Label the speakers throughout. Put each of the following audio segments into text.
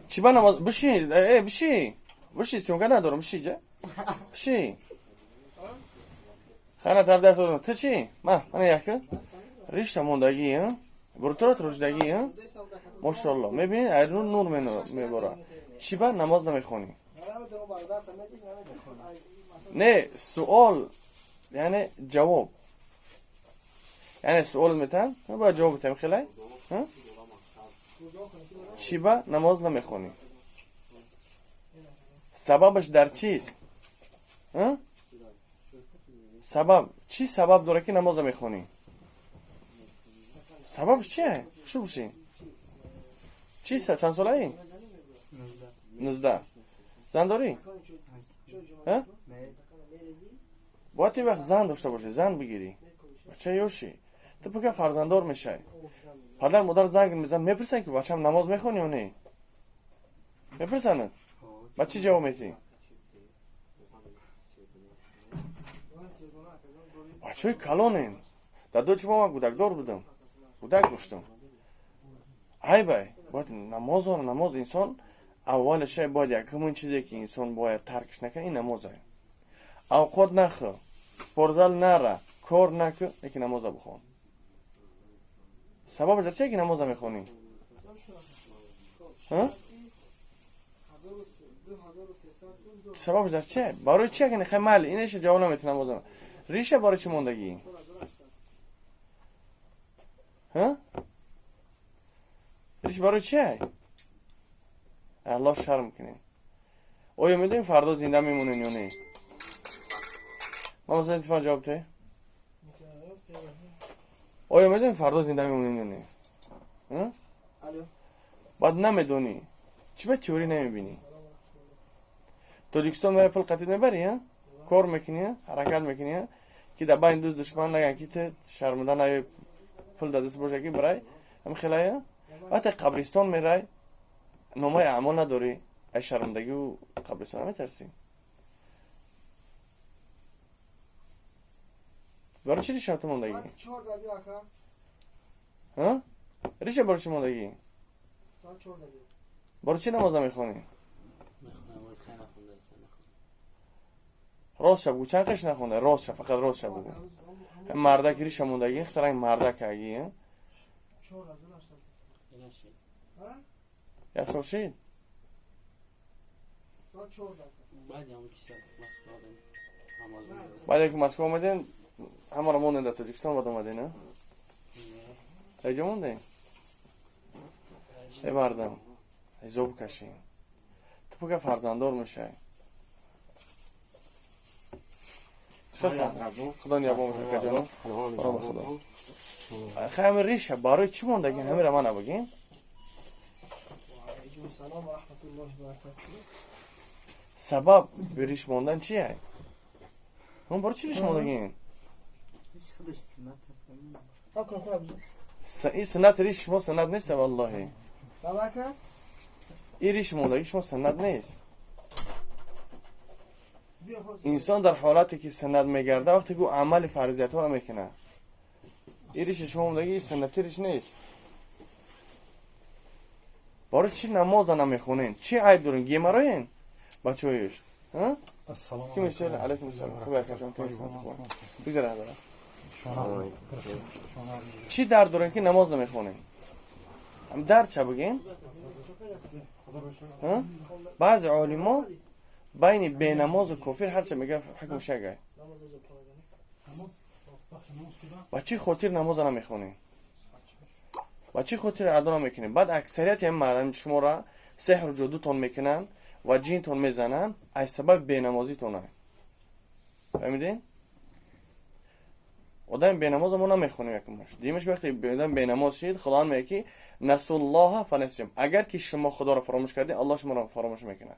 Speaker 1: Чӣ ба намоз бишин, бишин. Бишин, съёмка надорам, бишин ҷа. Бишин. Хана тараф даст дорам. Ту чӣ? Ма, мана яка. Ришта мондагӣ, а? Буртура турушдагӣ, а? Мошалло. Мебинӣ, айрун нур мебора. Чӣ ба намоз намехонӣ? Не, суол, яъне ҷавоб. Яъне суол метан, бояд ҷавоб битам хелай? Чӣ ба намоз намехонӣ? Сабабаш дар чист? Сабаб чӣ сабаб дорад ки намоз намехонӣ? Сабабш чие? Шу бошӣ. Чӣ чанд солаӣ? 19. Зан дорӣ? Бояд ин вақт зан дошта бошӣ, зан бигирӣ. Бача ёшӣ. Ту пака фарзанддор мешавӣ. Падар модар занг мезананд, мепурсанд ки бачам намоз мехонӣ ё не? Мепурсанд? Ба чӣ ҷавоб медиҳӣ? Бачаҳои калонем. Дар дочи мо ман гудакдор будам. Гудак доштам. Айбай, бояд намоз, намоз инсон аввали шай бояд якумин чизе ки инсон бояд таркш накунад ин намоз ай. Авқот нахӯр, спортзал нара, кор накун, лекин намоза бихон. Сабабаш дар чие ки намоза мехонӣ? Сабабаш дар чие? Барои чи агар хай майли инеша ҷавоб намети намоза. Риша барои чӣ мондагӣ? Риш барои чи? Аллоҳ шарм кунем. Оё медонем фардо зинда мемонем ё не? Ман масалан телефон ҷавоб те? Оё медонем фардо зинда мемонем ё не? Баъд намедонӣ. Чӣ ба теория намебинӣ? Тоҷикистон мера пул қатид мебарӣ, кор мекунӣ, ҳаракат мекунӣ, ки дар байни дӯст душман наган ки ту шармида наёй пул дар даст боша ки барай ҳам хелая. Вақте қабристон мерай, номаи аъмол надорӣ, ай шармандагию қабристон наметарсӣ. Барои чӣ риша ту мондагӣ? Риша барои чӣ мондагӣ? Барои чӣ намоз намехонӣ? Рост ша бугӯ, чанд қиш нахонда? Рост ша, фақат рост ша бугӯ. Мардак риша мондагӣ, хитаранг мардак аги. Як сол шид? Баъде ки Москва омадем, ҳамаро мондем дар Тоҷикистон, баъд омадем, а? Дар ҷо мондем? Э мардам, ҳизоб кашем. Ту пака фарзанддор мешавӣ. Худо ниябон акаҷонам. Худо худо. Хай ҳамин риша барои чӣ мондагӣ? Ҳаминро мана бигем. Сабаб риш мондан чие? Он барои чӣ риш мондагӣ? Ин суннати риш шумо суннат нест, валлоҳи. Ин риш мондагӣ шумо суннат нест. Инсон дар ҳолате ки суннат мегардад, вақте ки ӯ амали фарзиятҳоро мекунад. Ин риши шумо мондагӣ суннати риш нест. Барои чӣ намоза намехонен? Чӣ айб дорен? Геморроен? Бачаҳоюш. Ки мисол алайкум ассалом. Хуб акаҷон, бигзар ҳазара. Чӣ дард дорен ки намоз намехонем? Дард ча бигин? Баъзе олимо байни бенамозу кофир ҳарча мега ҳукм шагай. Ба чӣ хотир намоза намехонем? Ба чӣ хотир адо намекунем? Баъд аксарияти ҳам мардам шуморо сеҳру ҷодутон мекунанд ва ҷинтон мезананд аз сабаби бенамозитон. Фаҳмидин? Одами бенамоза мо намехонем якумаш. Дуюмаш вақте одам бенамоз шид, Худованд мегӯяд ки насуллоҳа фанасиям. Агар ки шумо Худоро фаромӯш кардед, Аллоҳ шуморо фаромӯш мекунад.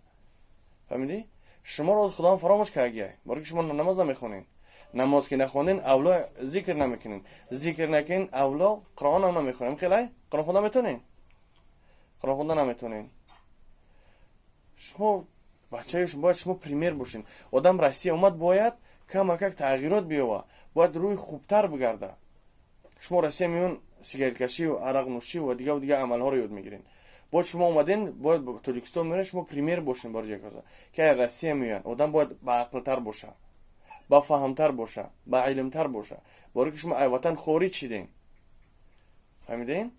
Speaker 1: Фаҳмидӣ? Шуморо оз Худованд фаромӯш кардагиай. Барои ки шумо намоз намехонед. Намоз ки нахонед, авло зикр намекунед. Зикр накунед, авло Қуръон ҳам намехонед. Хелай? Қуръон хонда метонед? Қуръон хонда наметонед. Шумо бачаи бояд шумо пример бошед. Одам Россия омад бояд камакак тағйирот биёвад. Бояд рӯи хубтар бигарда. Шумо Россия миён сигареткашӣ ва арақнӯшӣ ва дигар дигар амалҳоро ёд мегиред. Бояд шумо омаден, бояд Тоҷикистон мерен, шумо пример бошен барои дигар ки Россия меоянд. Одам бояд баақлтар боша, бафаҳмтар боша, баилмтар боша. Барои ки шумо ай ватан хориҷ шидем. Фаҳмидем?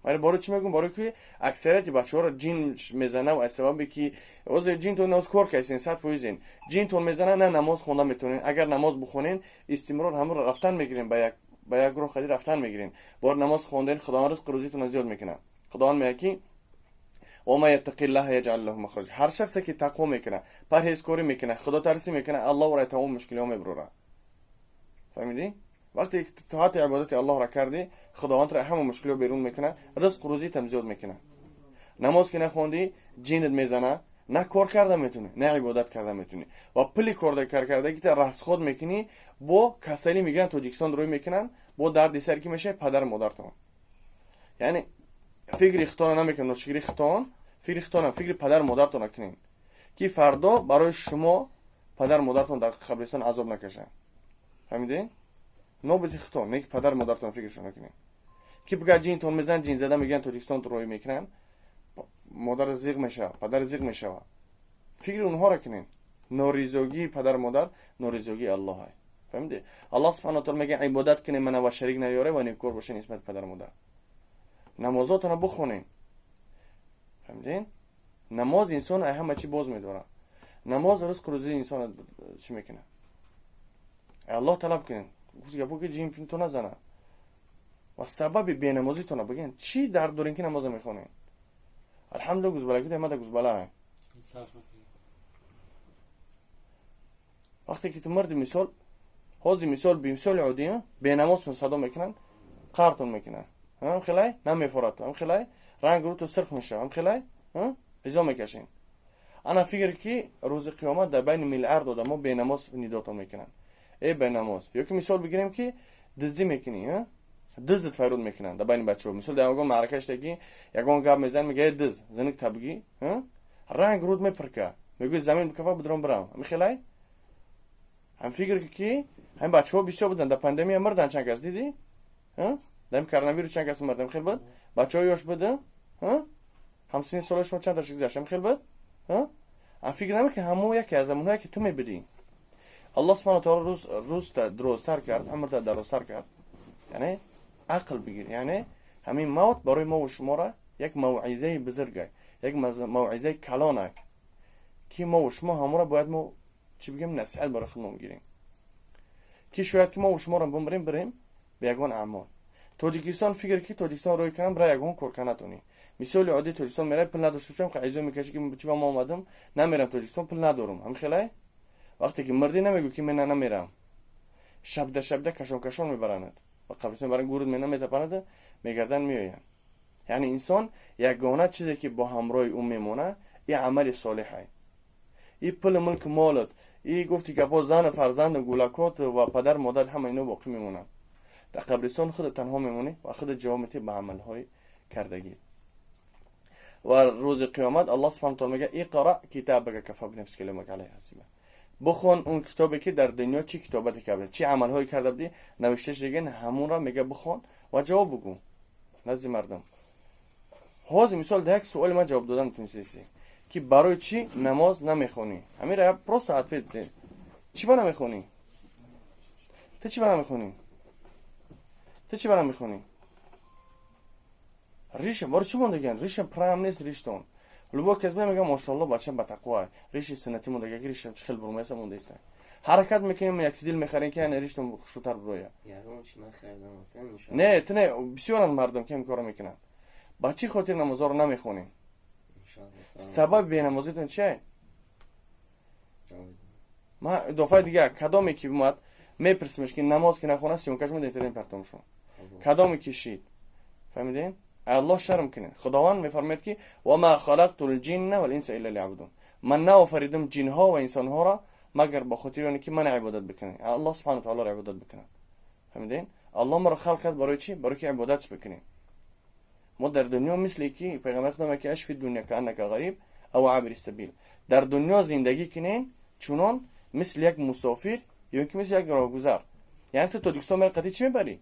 Speaker 1: Вале барои чӣ мегӯм? Барои ки аксарияти бачаҳоро ҷин мезана, аз сабабе ки ҳозир ҷинтон намоз кор кардесен, 100%-ен. Ҷинтон мезана, на намоз хонда метавонен. Агар намоз бихонен, истимрор ҳамонро рафтан мегирен, ба як роҳ хади рафтан мегирен. Бор намоз хонден, Худованд ризқу рӯзитонро зиёд мекунад. Худованд мегӯяд ки ва ман яттақиллаҳа яҷъал лаҳу махраҷа. Ҳар шахсе ки тақво мекунад, парҳезкорӣ мекунад, худотарсӣ мекунад, Аллоҳ ӯро тамоми мушкилиҳо мебарорад. Фаҳмидӣ? Вақте ки тоати ибодати Аллоҳро кардӣ, Худованд туро ҳама мушкилиҳо берун мекунад, ризқу рӯзитам зиёд мекунад. Намоз ки нахондӣ, ҷинат мезана, на кор карда метавонӣ, на ибодат карда метавонӣ. Ва пули кор кардагита расход мекунӣ, бо касалӣ мегиранд, Тоҷикистон рӯй мекунанд, бо дарди сар ки мешавад падару модартон. Яъне фикри хитона намекунанд, ношукри хитон, фикри хитона, фикри падару модартонро кунед, ки фардо барои шумо падару модартон дар қабристон азоб накашанд. Фаҳмидед? Нобити хитон, не ки падару модартон фикршон накунед. Ки бигар ҷинтон мезананд, ҷин зада мегиранд, Тоҷикистон рӯй мекунанд, модар зиқ мешавад, падар зиқ мешавад. Фикри онҳоро кунед. Норизогии падару модар норизогии Аллоҳ. Фаҳмидед? Аллоҳ субҳанаҳу ва таъола мегӯяд ибодат кунед мана ва шарик наёре ва неккор бошед нисбати падару модар. Намозотонро бихонед. Фаҳмидед? Намоз инсон ай ҳама чӣ боз медорад. Намоз ризқу рӯзии инсонро чӣ мекунад? Аллоҳ талаб кунед. Гуфт гапо ки ҷин то назанад. Ва сабаби бенамозитонро бигӯянд. Чӣ дард дорем ки намоз намехонед? Алҳамдулилла, гузбалакӣ омада гузбала. Вақте ки ту марди мисол, ҳозир мисол бимисоли оддӣ, бенамозтон садо мекунанд, қартон мекунанд. Ҳам хелай намефорад, ҳам хелай ранг рӯту сирх мешавад, ҳам хелай изо мекашен. Ана фикр ки рӯзи қиёмат дар байни миллиард одамо бенамоз нидотон мекунанд. Эй бенамоз. Ё ки мисол бигирем ки дуздӣ мекунӣ, дуздат файруд мекунанд дар байни бачаҳо. Мисол дар ягон маърака шидаги, ягон гап мезанад, мега эй дузд, зиник табгӣ, ранг руд мепирка. Мегӯи замин бикафа бидром бирам. Ҳами хелай? Ҳам фикр ки ҳамин бачаҳо бисёр буданд дар пандемия, мурданд чанд кас, дидӣ? Дар ин коронавирус чанд кас мурд, хел буд? Бачаҳо ёш буд, ҳамсини соли шумо чанд таш гузашт, хел буд? Ҳам фикр намекунӣ ҳамо яке аз амонҳое ки ту мебидӣ. Аллоҳ субҳанаҳу ва таъола рӯз рӯзта дурозтар кард, умрта дарозтар кард. Яъне ақл бигир. Яъне ҳамин мавт барои мо ва шуморо як мавъизаи бузург, як мавъизаи калонак, ки мо ва шумо ҳамонро бояд мо чӣ бигем, насиҳат барои худмон бигирем, ки шояд ки мо ва шуморо бимирем, бирем ба ягон аъмол. Тоҷикистон фикр ки Тоҷикистон рӯй кунам, бира ягон кор карда натонӣ. Мисоли оддӣ, Тоҷикистон мерай, пул надошта бошам, айзо мекашӣ ки чӣ ба ма омадам, намерам Тоҷикистон, пул надорам. Ҳам хелай? Вақте ки мирдӣ, намегӯ ки мен намерам. Шабда шабда кашон кашон мебаранад. Ба қабристон мебаранд, гурд мена метапанад, мегарданд, меоянд. Яъне инсон ягона чизе ки бо ҳамроҳи ӯ мемонад, и амали солиҳай. И пули мулк молот, и гуфти гапо, зану фарзанду гулакот ва падар модар, ҳама ино боқӣ мемонанд. Дар қабристон худат танҳо мемонӣ ва худат ҷавоб медиҳӣ ба амалҳои кардагӣ. Ва рӯзи қиёмат Аллоҳ субҳанаҳу таъола мегӯяд: иқра китабака кафа бинafсика ал-yawма алайка ҳасиба. Бихон он китобе ки дар дунё чӣ китобате карда, чӣ амалҳое карда будӣ, навишта шудагин, ҳамонро мега бихон ва ҷавоб бугӯ назди мардум. Ҳозир мисол дар як суоли ман ҷавоб додан метавонистӣ, ки барои чӣ намоз намехонӣ? Ҳаминро просто ответ де. Чӣ ба намехонӣ? Ту чӣ ба намехонӣ? Ту чӣ ба намехонӣ? Риша барои чӣ мондагиан? Риша прям нест риштон. Любой кас мега машоалло, бачам ба тақво, риши суннатӣ мондаги, ки риша чӣ хел бурмайса мондаиста. Ҳаракат мекунем, як сидил мехарем, ки яъне риштон хушрӯтар буроя. Не, ту не, бисёранд мардум ки ҳамин корро мекунанд. Ба чӣ хотир намозҳоро намехонем? Сабаби бенамозитон чие? Ман дафъаи дигар кадоме ки омад, мепурсимш ки намоз ки нахонад, съёмкаш мо интернет партомшон. Кадоме ки шид. Фаҳмидед? Аллоҳ шарм кунед. Худованд мефармояд ки ва ма халақтул ҷинна вал инса илла лиябудун. Ман наофаридам ҷинҳо ва инсонҳоро, магар ба хотири оне ки ман ибодат бикунанд. Аллоҳ субҳанаҳу ва таолоро ибодат бикунанд. Фаҳмидед? Аллоҳ маро халқ кард барои чӣ? Барои ки ибодатш бикунем. Мо дар дунё мисли ки пайғамбар худо мегӯяд ки аш фи дунё кааннака ғариб ав абири сабил. Дар дунё зиндагӣ кунен чунон мисли як мусофир ё ки мисли як роҳгузар. Яъне ту Тоҷикистон мери, қатъи чӣ мебарӣ?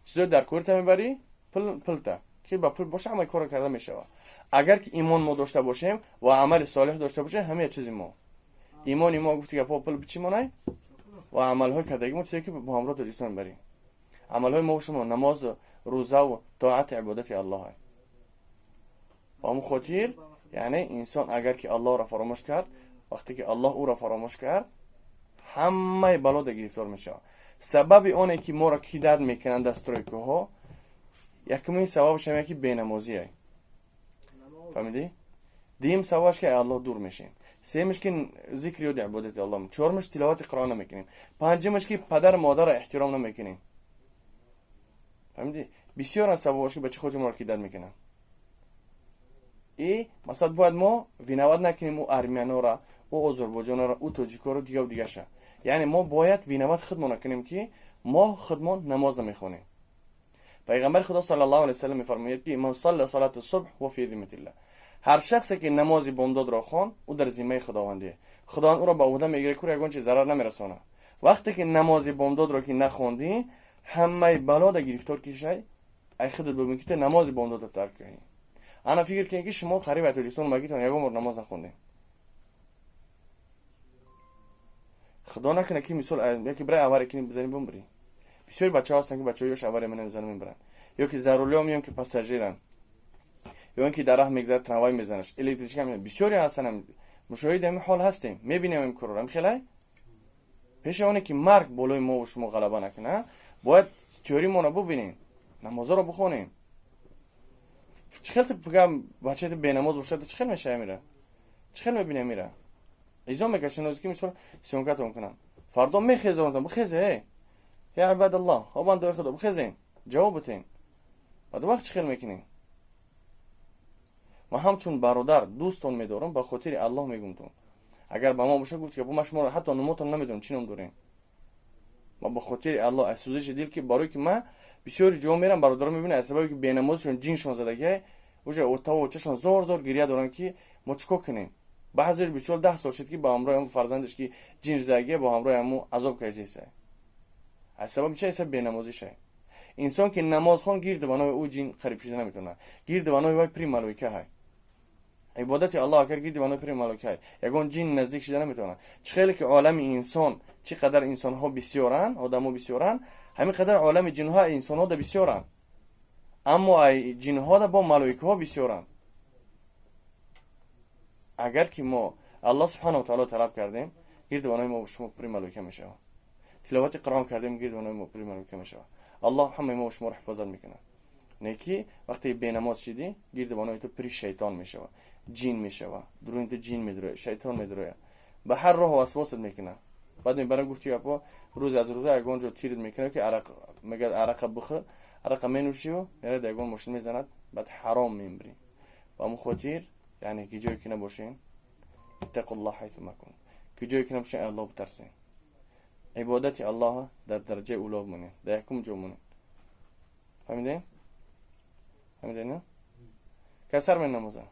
Speaker 1: Чизои дар кӯрита мебарӣ, пул, пулта. Ки ба пул боша ҳамаи корро карда мешавад. Агар ки имон мо дошта бошем ва амали солеҳ дошта бошем, ҳамаи чизи мо. Имони мо гуфти гапҳо пул чӣ монай? Ва амалҳои кардаги мо чизе ки бо ҳамроҳ Тоҷикистон мебарем. Амалҳои мо шумо намоз, рӯзаву тоати ибодати Аллоҳ. Ба ҳамон хотир, яъне инсон агар ки Аллоҳро фаромӯш кард, вақте ки Аллоҳ ӯро фаромӯш кард, ҳамаи балода гирифтор мешавад. Сабаби оне ки моро ки дард мекунанд дар стройкаҳо, якумин сабабаш ҳаме ки бенамозие. Фаҳмидӣ? Дуюм сабабаш ки Аллоҳ дур мешем. Сеюмаш ки зикри ёди ибодати Аллоҳ. Чорумаш тиловати Қуръон намекунем. Панҷумаш ки падару модарро эҳтиром намекунем. Фаҳмидӣ? Бисёранд сабабҳош ки ба чӣ хотир моро ки дард мекунанд. И масалан бояд мо виноват накунем ӯ армянора, ӯ озарбойҷонора, ӯ тоҷикоро, дигаву дигаша. Яъне мо бояд виноват худмон накунем ки мо худмон намоз намехонем. Пайғамбари Худо саллаллоҳу алайҳи васаллам мефармояд ки ман салла салату субҳ ва фи зимматиллаҳ. Ҳар шахсе ки намози бомдодро хон, ӯ дар зиммаи Худовандие. Худованд ӯро ба ӯҳда мегирад, ки ягон чиз зарар намерасонад. Вақте ки намози бомдодро ки нахондӣ, ҳамаи балода гирифтор кишай, ай худат бибин ки ту намози бомдодро тарк кардӣ. Ана фикр кунед ки шумо қариб аз Тоҷикистон омадагитон ягон бор намоз нахондем. Худо накунад ки мисол яке бирай авария кунӣ бизанӣ бумбирӣ. Бисёри бачаҳо ҳастанд ки бачаҳои ёш авария мезананд мебаранд. Ё ки зарулиҳо меён ки пассажиранд. Ё ин ки дар раҳ мегзарад трамвай мезанаш, электричка мезанад. Бисёре ҳастанд, мушоҳиди ҳамин ҳол ҳастем. Мебинем ин корро. Ҳам хелай? Пеши оне ки марг болои мо ва шумо ғалаба накунад, бояд теоримонро бубинем, намозҳоро бихонем. Чӣ хел пага бачаи бенамоз бошад, чӣ хел мешава мира? Чӣ хел мебинем мира? Изо мекашанд ки мисол съёмкатон кунанд. Фардо мехезонанд, бихезе, я ибадаллоҳ, о бандаои Худо, бихезен, ҷавоб битен. Баъд вақт чӣ хел мекунем? Ман ҳамчун бародар дӯстон медорам, ба хотири Аллоҳ мегумтон. Агар ба мо боша гуфт ки ман шуморо ҳатто номотон намедонам чӣ ном дорем. Ман ба хотири Аллоҳ аз сӯзиши дил ки барои ки ман бисёри ҷо мерам, бародарон мебинам аз сабаби ки бенамозшон ҷиншон задагиай, уже отаву очашон зор зор гиря доранд ки мо чӣ кор кунем. Баъзеаш бечора 10 сол шуд ки ба ҳамроҳи ҳамун фарзандаш ки ҷин задагия, бо ҳамроҳи ҳамун азоб кашидааст. Аз сабаби чи? Аз сабаби бенамозишай. Инсон ки намоз хон, гирди ванои ӯ ҷин қариб шида наметавонад. Гирди ванои вай пири малоика ҳай. Ибодати Аллоҳ агар гирди ванои пири малоика ҳай, ягон ҷин наздик шида наметавонад. Чӣ хеле ки олами инсон, чӣ қадар инсонҳо бисёранд, одамо бисёранд, ҳамин қадар олами ҷинҳо инсонҳо да бисёранд. Аммо ай ҷинҳо да бо малоикаҳо бисёранд. Агар ки мо Аллоҳ субҳанаҳу ва таоло талаб кардем, гирди ванои мо шумо пири малоика мешавад. Тиловати Қуръон кардем, гирди ванои мо пири малоика мешавад. Аллоҳ ҳамаи мо шуморо ҳифозат мекунад. Не ки вақте бенамоз шидӣ, гирди ванои ту пири шайтон мешавад, ҷин мешавад, дуруни ту ҷин медурояд, шайтон медурояд. Ба ҳар роҳ васвосат мекунад. Баъд мебарам гуфти гапҳо, рӯз аз рӯза ягон ҷо тирит мекунад ки арақ мегӯяд, арақа бихӯр, арақа менӯшию мерад ягон мошин мезанад, баъд ҳаром мембирӣ. Ба ҳамон хотир, яъне ки ҷое ки набошем, иттақуллоҳ ҳайсума кунтум, ки ҷое ки набошем, Аллоҳ битарсем. Ибодати Аллоҳ дар дараҷаи уло монем, дар якум ҷо монем. Фаҳмидем? Фаҳмидем, на? Кай сар менамоза?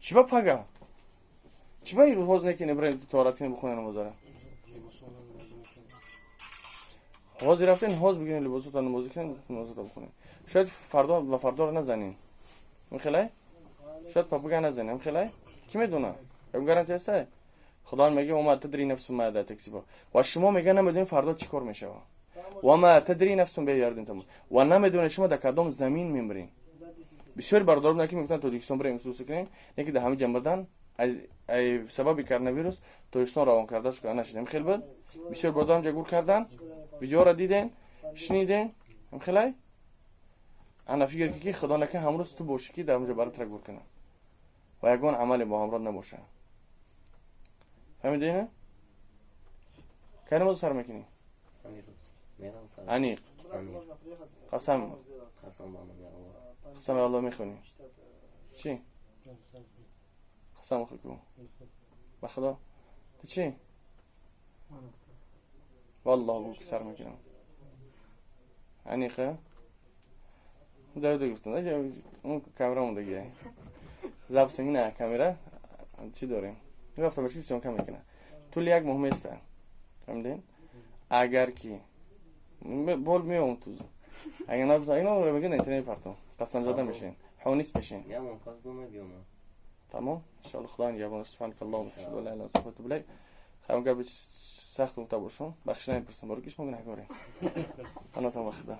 Speaker 1: Чӣ ба пага? Чӣ ба ирӯз ҳоз некине бирем тоҳарат кунем, бихонем намозара? Ҳозир рафтен, ҳоз бигирем либосотон, намозӣ кунем, намозото бихонем. Шояд фардо ба фардоро назанем. Михелай? Шояд папуга назанем, михелай? Кӣ медонад? Ягон гарантия ҳастай? Худованд мегӯяд: «Ва ма тадри нафсун ма таксибу». Ва шумо мегӯяд намедонед фардо чӣ кор мешавад. Ва ма тадри нафсун би ардин тамут. Ва намедонед шумо дар кадом замин мемиред. Бисёри бародарон ки мегуфтанд Тоҷикистон бирем исуса кунем, не ки дар ҳамин ҷа мурдан аз сабаби коронавирус Тоҷикистон равон карда шуд, нашидем. Хел буд. Бисёр бародарон ҷа гур кардан, видеоро диден, шуниден, хелай? Ана фикр ки Худо нака ҳамрӯз ту бошӣ ки дар онҷо баратра гур кунад ва ягон амале бо ҳамроҳ набошад. Фаҳмидӣ, на? Кай намозо сар мекунӣ? Аниқ. Қасам. Қасам Аллоҳ мехонӣ. Чӣ? Қасам ку. Ба Худо. Ту чӣ? Валлоҳ гу ки сар мекунам. Аниқа? Давида гуфтам. Он камера мондагия. Запись мина камера чӣ дорем? Рафта баши съёмка мекунад. Тӯли як моҳ места. Фаҳмидем? Агар ки бол меом ту. Агар наб, мегӯяд, интернет партом. Қасамзада мешин. Ҳонис мешин.
Speaker 2: Ямон кас бо мебиёмам.
Speaker 1: Тамом? Иншалло, Худо нигаҳбон. Субҳанакаллоҳумма ва ашҳаду ан ла илаҳа илла анта, астағфирука ва атубу илайк. Ҳам гапи сахт гуфта бошам, бахшиш намепурсам, барои ки шумо гунаҳкорем. Паноҳтон ба Худо.